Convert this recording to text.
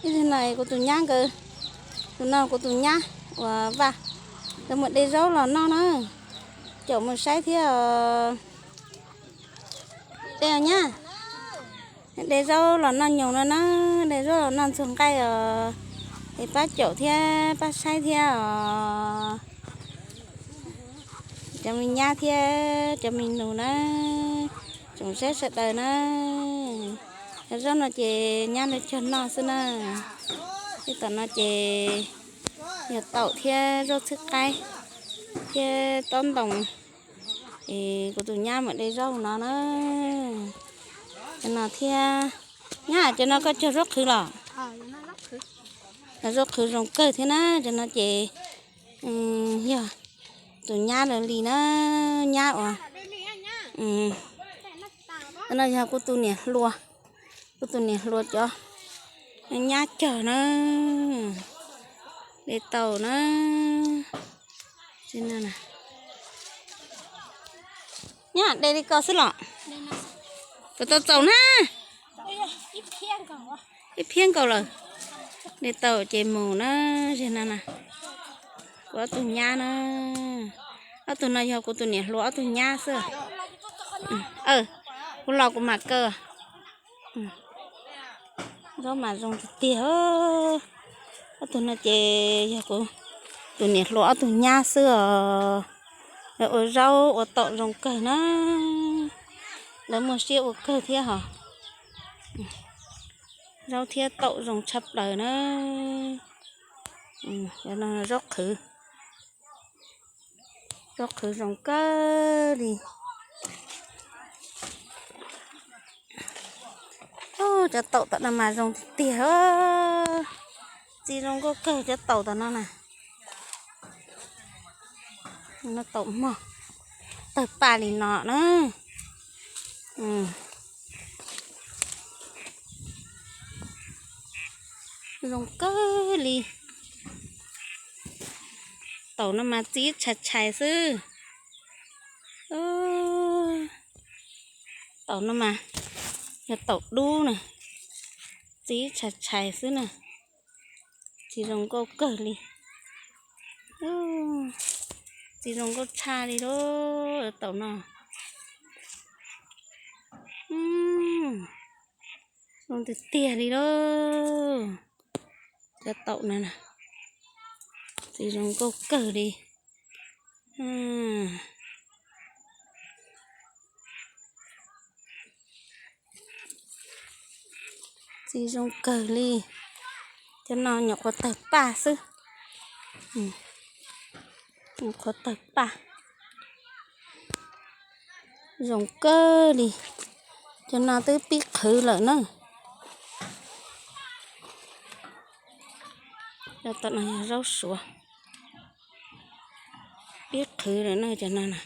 Ib tug no kuv tus nyab nkawd, tus no kuv tus nyab uas Vaj, nkawd mus de zaub los noj na. Caum mus saib thiab os. De nyab, de zaub los noj nyoos no na, de zaub los noj ntxuag nqaij os, es pab caum thiab pab saib thiab os. Cov me nyab thiab cov me nus na, tsoom saib sawv daws na. Cov zaub no ces nyab lawv cog noj xwb na. Tej tom no ces yog taum thiab zaub txhwb qaib thiab tob ntoos. Es kuv tus nyab mam de zaub no na. Cov no thiab, nyab cov no koj cog zaub qhwv los? Zaub qhwv zoo kawg thiab na. Cov no ces yog tus nyab lawv li na, nyab uas, no yog kuv tus niam hluas, kuv tus niam hluas cov nyab cog na, de tau na. Nyab de li ko xwb los? Puas tau txaus na? Ib phiab nkaus lawm. De tau ces mus na, zeg no na. Kuv ob tug nyab na. Ob tug no yog kuv tus niam hluas ob tug nyab xwb. Kuv los kuv mam kaw. Zaub mas zoo tiag tiag. Ob tug no ces yog kuv tus niam hluas ob tug nyab xwb os. Lawv ua zaub ua taum zoo kawg na. Lawv muaj siab ua kawg thiab hos. Zaub thiab taum zoo tshaj plaws na. Zaub qhwv, zaub qhwv zoo kawg li. Cov taum tom no mas zoo tiag tiag. Txi zoo nkauj kawg cov taum tom no na. Taum mog, tawg paj li no na. Zoo kawg li. Taum no mas txi tshais tshais xwb. Taum no mas yog taum dub na, txi tshais tshais xwb na. Txi zoo nkauj kawg li. Txi zoo nkauj tshaj li lauj, taum no. Zoo tiag tiag li lauj. Cov taum no na, txi zoo nkauj kawg li. Txi zoo kawg li. Cov no nyuam qhuav tawg paj xwb. Nyuam qhuav tawg paj. Zoo kawg li. Cov no twb pib qhwv lawm na. Cov tom no yog zaub suav. Pib qhwv lawm na cov no na.